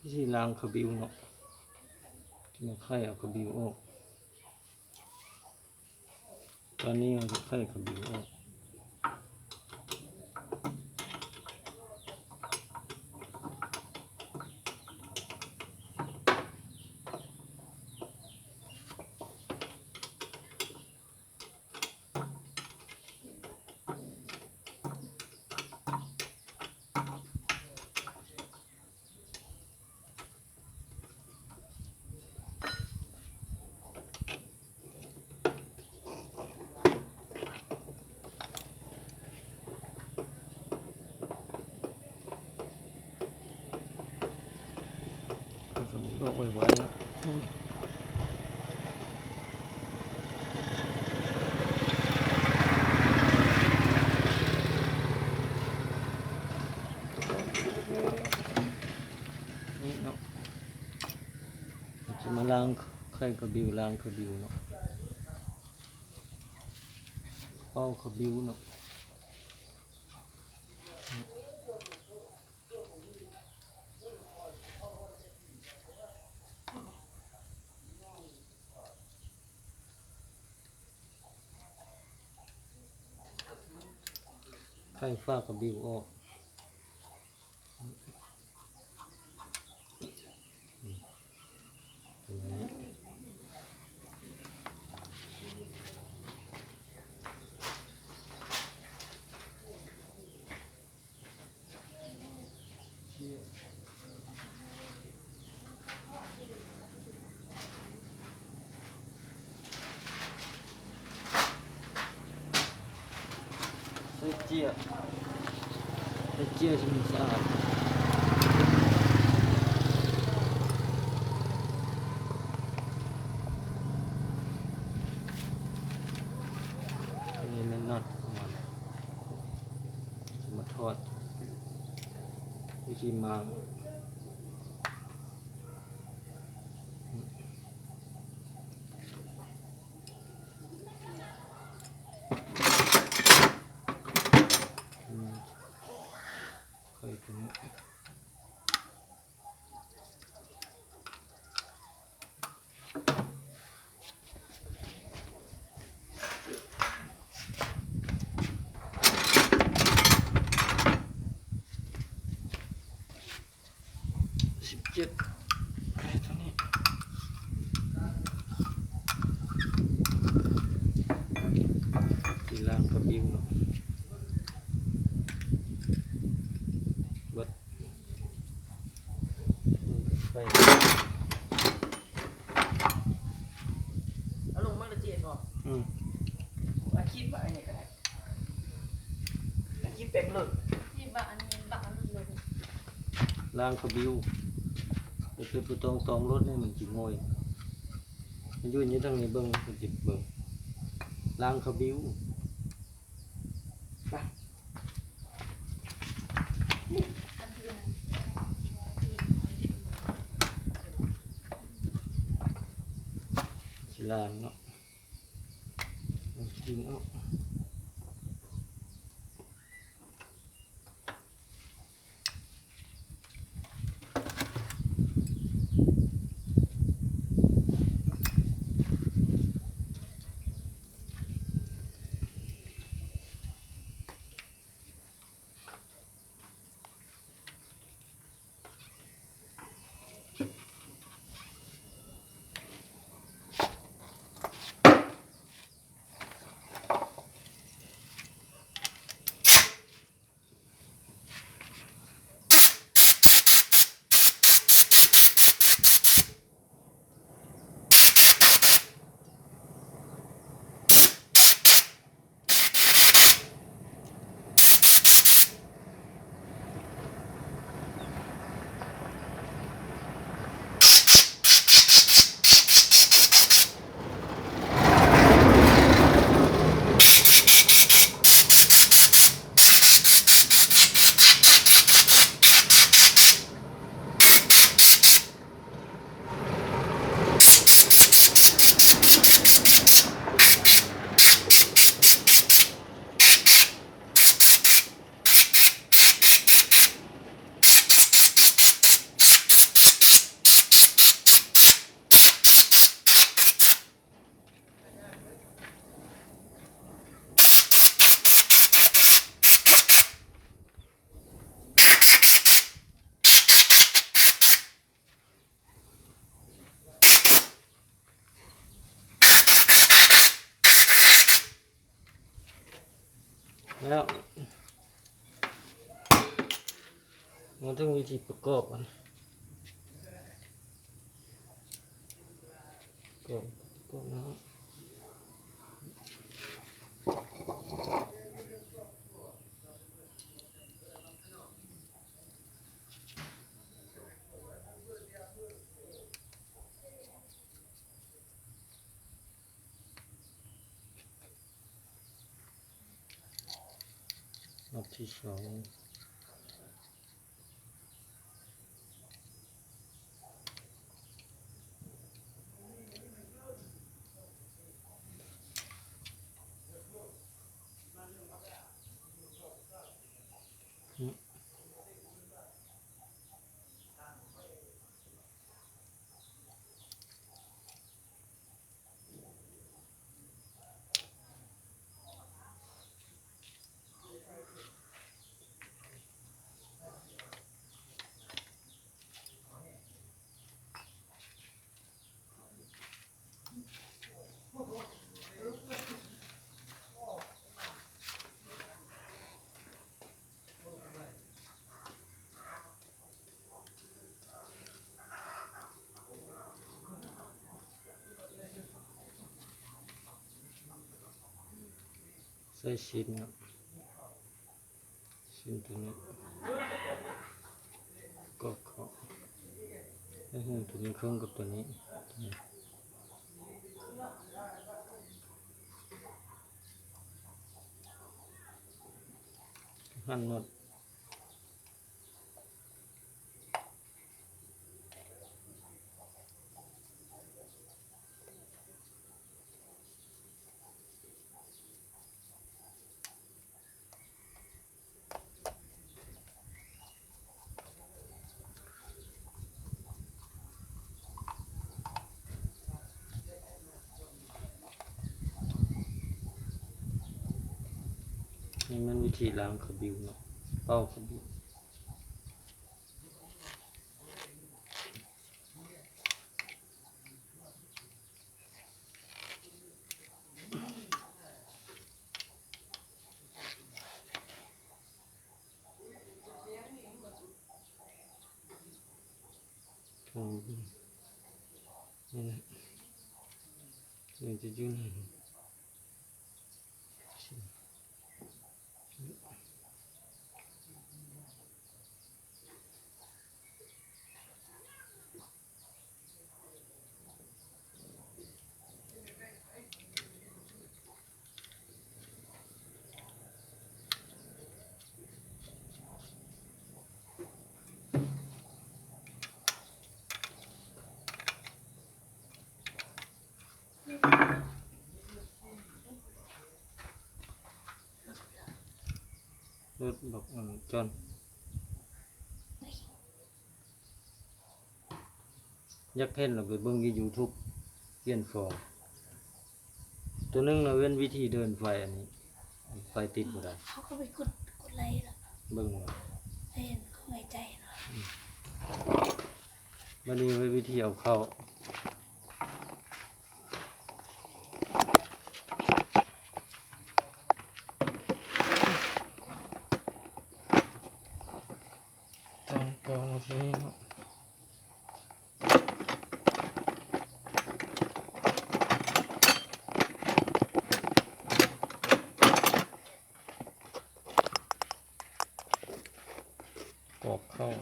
ວິທີລ້າງຂະບິວເນາະ ມາໄຂເອົາຂະບິວອອກ. ຕອນນີ້ເຮົາຈະໄຂຂະບິວອອກ. ອອກໄວໆ ເນາະ. ນີ້ເນາະ ເຮົາຈະມາລ້າງໄຂຂະບິວ ລ້າງຂະບິວເນາະ ເປົ່າຂະບິວເນາະ. ໄຂຝາຂະບິວອອກ. ໃສ່ເຈ້ຍ ໃສ່ເຈ້ຍຊິມັນສະອາດ. ອັນນີ້ແມ່ນນັອດຂອງມັນ ມາຖອດ ວິທີມ້າງ. ອືມ ໄຂຕົວນີ້ ສິບເຈັດ ເຮັດເທົ່ານີ້ ຊິລ້າງກະບິວເນາະ ເບິດ ໄປ ເອົາລົງມາລະເຈັດບໍ່? ອືມ ວ່າຄິດວ່າອັນນີ້ກໍໄດ້ ອັນນີ້ເປັນເລີຍ ຄິດວ່າອັນນີ້ບັກອັນນີ້ເລີຍ ລ້າງຂະບິວ ໄປເປັນປະຕອງຕອງລົດນີ້ມັນຊິໂງ່ຍ ມັນຢູ່ນີ້ທາງນີ້ເບິ່ງ ມັນຊິເບິ່ງ ລ້າງຂະບິວ ໄປ ຊິລ້າງເນາະ ກິນເອົາ. ແລ້ວ ມາເຖິງວິທີປະກອບມັນ ປະກອບ ປະກອບເນາະ. ຮອບທີສອງ ໃສ່ຊີ້ນເນາະ ຊີ້ນໂຕນີ້ ກອກເຂົ້າ ໃຫ້ຫູໂຕນີ້ເຄິ່ງກັບໂຕນີ້ ຫັ້ນໝົດ. ນີ້ແມ່ນວິທີລ້າງຂະບິວເນາະ ເປົ່າຂະບິວ. ໂອ້ ນີ້ແຫຼະ ມັນຈະຢູ່ໃນ ລົດບັກ ອັນ ຈອນ ຢາກເຫັນລະໄປເບິ່ງຢູ່ຢູທູບ ປ່ຽນຟອງ ໂຕໜຶ່ງນະ ເວັ້ນວິທີເດີນໄຟ ອັນນີ້ ໄຟຕິດບໍ່ໄດ້ ເຂົາກໍໄປກົດ ກົດໄລລະ ເບິ່ງວ່າ ເຫັນເຂົ້າໃນໃຈເນາະ ອືມ ບັດນີ້ໄວ້ວິທີເອົາເຂົ້າ ຕ້ອງກອງແບບນີ້ເນາະ. ປອກເຂົ້າ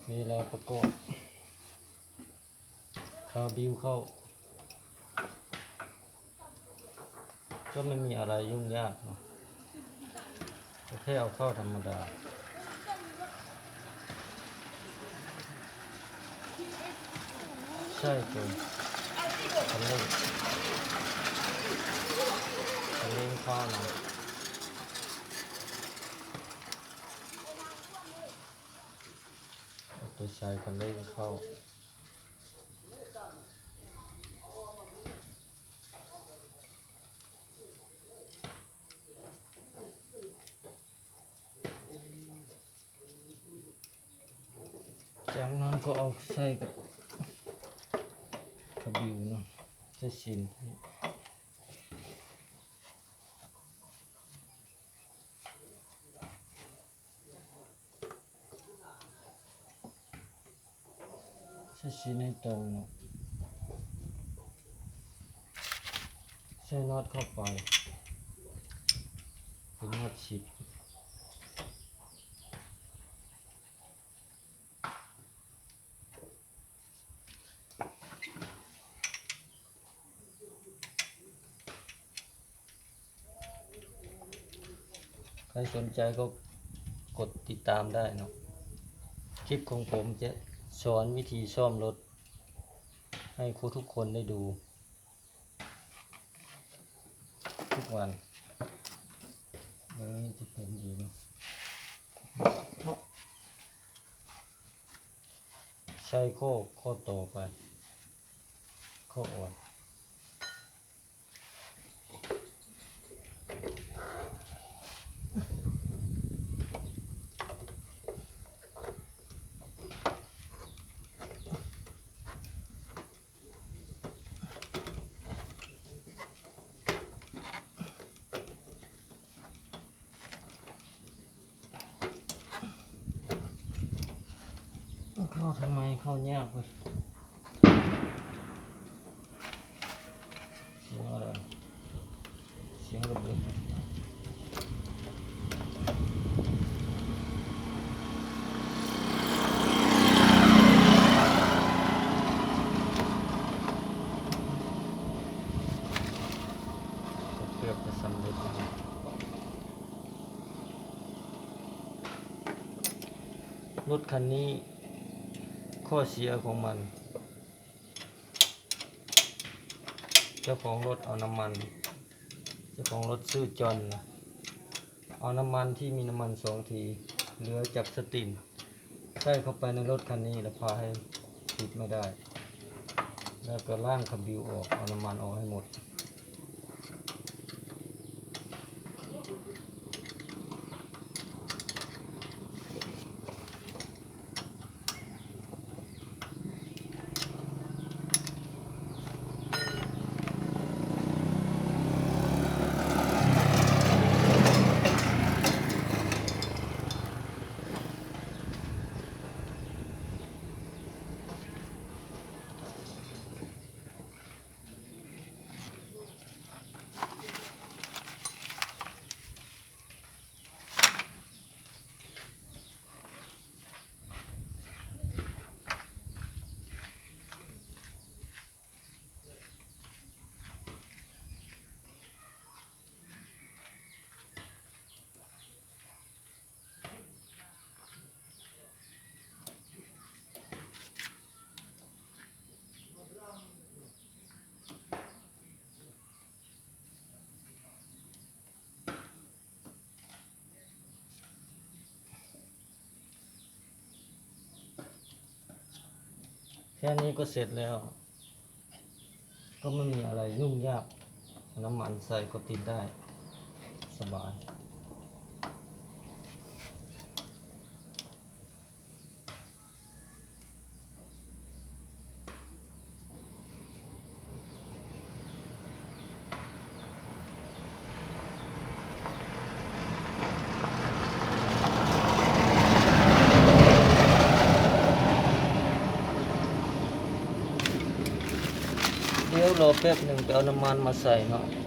ນີ້ແຫຼະປະກອບ ເຂົ້າ ບິວເຂົ້າ ກໍໄມ່ມີອະໄລຫຍຸ້ງຍາກເນາະ ກໍແຄ່ເອົາເຂົ້າທຳມະດາ ໃສ່ໂຕຄັນເລັ່ງ ຄັນເລັ່ງເຂົ້ານຳ ເອົາໂຕໃສ່ຄັນເລັ່ງເຂົ້າ. ຈາກນັ້ນກໍເອົາໃສ່ກັບຂະບິວເນາະ ໃສ່ຊີ້ນ ໃສ່ຊີ້ນໃຫ້ຕົງເນາະ ໃສ່ນັອດເຂົ້າໄປ ເປັນນັອດສິບ. ໃຜສົນໃຈກໍກົດຕິດຕາມໄດ້ເນາະ ຄລິບຂອງຜົມຈະສອນວິທີສ້ອມລົດໃຫ້ທຸກຄົນໄດ້ດູທຸກວັນ. ເອີ ຈະເປັນດີເນາະ. ໃສ່ຂໍ້ ຂໍ້ຕໍ່ໄປ ຂໍ້ອ່ອນ. ເຂົ້າທາງໃນເຂົ້າຍາກເວີຍ ສຽງອະໄລ ສຽງລະເບີດ. ເກືອບຈະສຳເລັດແລ້ວ. ລົດຄັນນີ້ ຂໍ້ເສຍຂອງມັນ ເຈົ້າຂອງລົດເອົານ້ຳມັນ ເຈົ້າຂອງລົດຊື້ຈອນນະ ເອົານ້ຳມັນທີ່ມີນ້ຳມັນສອງທີ ເຫຼືອຈາກສະຕິນ ໃສ່ເຂົ້າໄປໃນລົດຄັນນີ້ ແລ້ວພາໃຫ້ຕິດໄມ່ໄດ້ ແລ້ວກໍລ້າງຂະບິວອອກ ເອົານ້ຳມັນອອກໃຫ້ໝົດ. ແຄ່ນີ້ກໍເສັດແລ້ວ ກໍບໍ່ມີອະໄລຫຍຸ້ງຍາກ ນ້ຳມັນໃສ່ກໍຕິດໄດ້ສະບາຍ. ດຽວລໍແປັບໜຶ່ງ ໄປເອົານ້ຳມັນມາໃສ່ເນາະ.